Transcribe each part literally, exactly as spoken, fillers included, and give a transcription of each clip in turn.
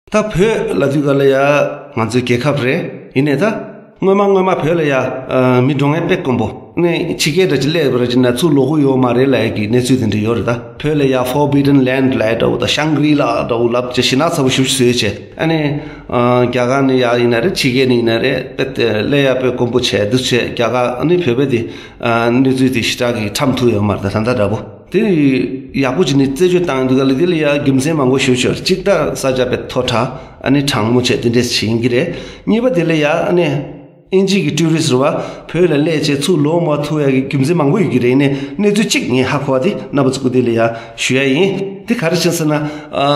ད་བོད་ལབ་དུས་ག་ལ་ཡ་ང་ཚོའི་རྒྱལ་ཁབ་རེད། ཡིན་ནའི་ད་སྔོན་མ་སྔོན་མ་བོད་ལ་ཡ་ཨ་མི་འགྲོ་མཁན་དཔེ་དཀོན་པོ། ནས་ཕྱི་རྒྱལ་འདྲ་ཅིག་སླེབས་པ་ར་ཅིག་ན་ཚུར་ལོག་གི་ཡོད་མ་རེད་ལབ་ཡ་གི་གནས་ཚུལ་དེ་འདྲ་ཡོད་རེད། ད་བོད་ལ་ཡ་Forbidden Land་ལབ་ཡ་འདྲ་བོ་དང་ཤང་གྲི་ལ་འདྲ་བོ་ལབ་བྱས་ཞེ་ན་ཚ་པོ་ཞེ་པོ་ཅིག་བཟོས་བྱས། ཨ་ནི་ཨ་རྒྱ་གར་ནས་ཡ་ཡིན་ན་རེད། ཕྱི་རྒྱལ་ནས་ཡིན་ན་རེད། དཔེ་དེ་སླེབས་ཡ་དཔེ་དཀོན་པོ་བྱས་འདུག་བྱས། རྒྱ་གར་ཨ་ནི་བོད་པའི་དེ་ཨ་གནས་ཚུལ་དེ་ཞེ་དྲག་གི་ཁྲམ་ཐུག་ཡོད་མ་རེད། ད་ད་ལྟ་འདྲ་བོ། དེ་ཡག་པོ་བྱས་ནས་རྩད་གཅོད་བཏང་ཡོང་དུས་ག་ལ་དེ་ལ་ཡ་རྒྱུ་མཚན་མང་པོ་ཞིག་ཡོད་རེད། གཅིག་ད་ས་ཆ་དཔེ་མཐོ་དྲགས། ཨ་ནི་གྲང་མོ་བྱས་དེ་འདྲས་བྱེད་ཀྱི་རེད། གཉིས་པ་དེ་ལ་ཡ་ཨ་ནི་དབྱིན་ཇི་གི་ཊུ་རི་སི་རེད་བ། བོད་ལ་སླེབས་བྱས་ཚུར་ལོག་མ་ཐུབ་ཡ་གི་རྒྱུ་མཚན་མང་པོ་ཡོད་ཀྱི་རེད། ཡིན་ནའི་གནས་ཚུལ་གཅིག་ངས་ཧ་གོ་བ་དེ་རྣམ་པ་ཚོ་སྐུ་དེ་ལ་ཡ་ཞུ་ཡ་ཡིན། དེ་ག་རེ་བྱས་ཟེར་ན། ཨ་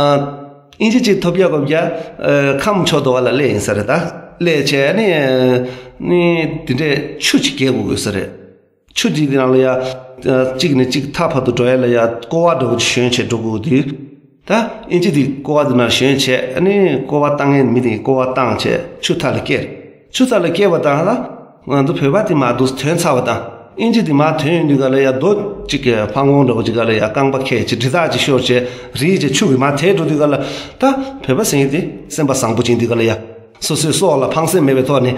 དབྱིན་ཇི་གཅིག་ཐོབ་ཡ་གོ་བ་རྒྱ་ཨ་ཁམས་ཕྱོགས་དུ་བ་ལ་སླེབས་ཡིན་ས་རེད། ད་སླེབས་བྱས་ཨ་ནི་ཨ་ནི་དེ་འདྲས་ཆུ་གཅིག་བརྒལ་དགོས་དགོས་ས་རེད། ཆུ་དེ་གི་ནང་ལ་ཡ་གཅིག་ནས་གཅིག་ཐག་བར་དུ་འགྲོ་ཡ་ལ་ཡ་ཀོ་བ་འདྲ་བོ་ཞོན་བྱས་འགྲོ་དགོས་དུས། ད་དབྱིན་ཇི་དེ་ཀོ་བ་དེ་ནང་ཞོན་བྱས། ཨ་ནི་ཀོ་བ་བཏང་མཁན་མི་དེ་ཀོ་བ་བཏང་བྱས་ཆུ་ཐག་ལ་བསྐྱལ། ཆུ་ཐག་ལ་བསྐྱལ་བ་དང་ད་ང་ཚོ་བོད་པ་དེ་མར་འདུག་ཐོན་ཚར་བ་དང་། དབྱིན་ཇི་དེ་མར་ཐོན་ཡོང་དུས་ག་ལ་ཡ་རྡོ་གཅིག་གི་ཕང་གོང་འདྲ་བོ་ཅིག་ག་ལ་ཡ་རྐང་པ་ཁེལ་བྱས་གྲི་ཐག་ཅིག་ཤོར་བྱས་རིལ་བྱས་ཆུ་གིས་མར་དེད་འགྲོ་དུས་ག་ལ། ད་བོད་པ་ཟེར་མཁན་དེ་སེམས་པ་བཟང་པོ་ཅིག་འདུག་ག་ལ་ཡ། སོ་སོའི་སྲོག་ལ་ཕངས་སེམས་མེད་པའི་ཐོག་ནས་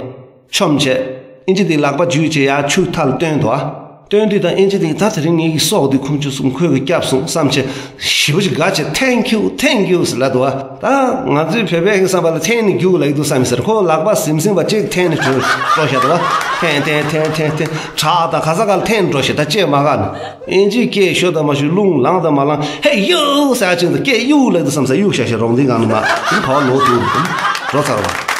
མཆོངས་བྱས། དབྱིན་ཇི་དེའི་ལག་པ་འཇུས་བྱས་ཡར་ཆུ་མཐའ་ལ་བཏོན་འདུག་ཨ། བཏོན་དུས་ད་དབྱིན་ཇི་དེས་ད་དེ་རིང་ངེད་ཀྱི་སྲོག་འདི་ཁུངས་བཅུག་སོང་། ཁོས་ཀྱིས་བསྐྱབས་སོང་བསམ་བྱས་ཞེ་པོ་ཅིག་དགའ་བྱས། Thank you, thank you ཟེར་ལབ་འདུག་ཨ། ད་ང་ཚོའི་བོད་པའི་བསམ་པ་ལ་འཐེན་ནས་རྒྱུགས་ལབ་ཀྱི་འདུག་བསམ་ཡིན་ཟེར། ཁོ་ལག་པ་ཟིམ་ཟིམ་པ་གཅིག་འཐེན་ནས་འགྲོ་འགྲོ་བཞག་འདུག་ཨ། འཐེན་འཐེན་འཐེན་འཐེན་འཐེན། བྲག་དང་ག་ས་ག་ལ་འཐེན་འགྲོ་བཞག་ད་ལྕེ་མ་བཀག་ནས། དབྱིན་ཇིའི་སྐད་ཤོད་དང་མ་ཤོད། རླུང་ལངས་དང་མ་ལངས། ཧེ་གཡུག་ཟེར་ཡ་ཅིག་འདུག་སྐད་གཡུག་ལབ་འདུག་བསམ་ས། གཡུག་བཞག་བཞག་རོང་སྡེའི་སྒང་ནས་མར་དེ་ནི་བར་བ་ལོག་འདུག་འགྲོ་ཚར་བ།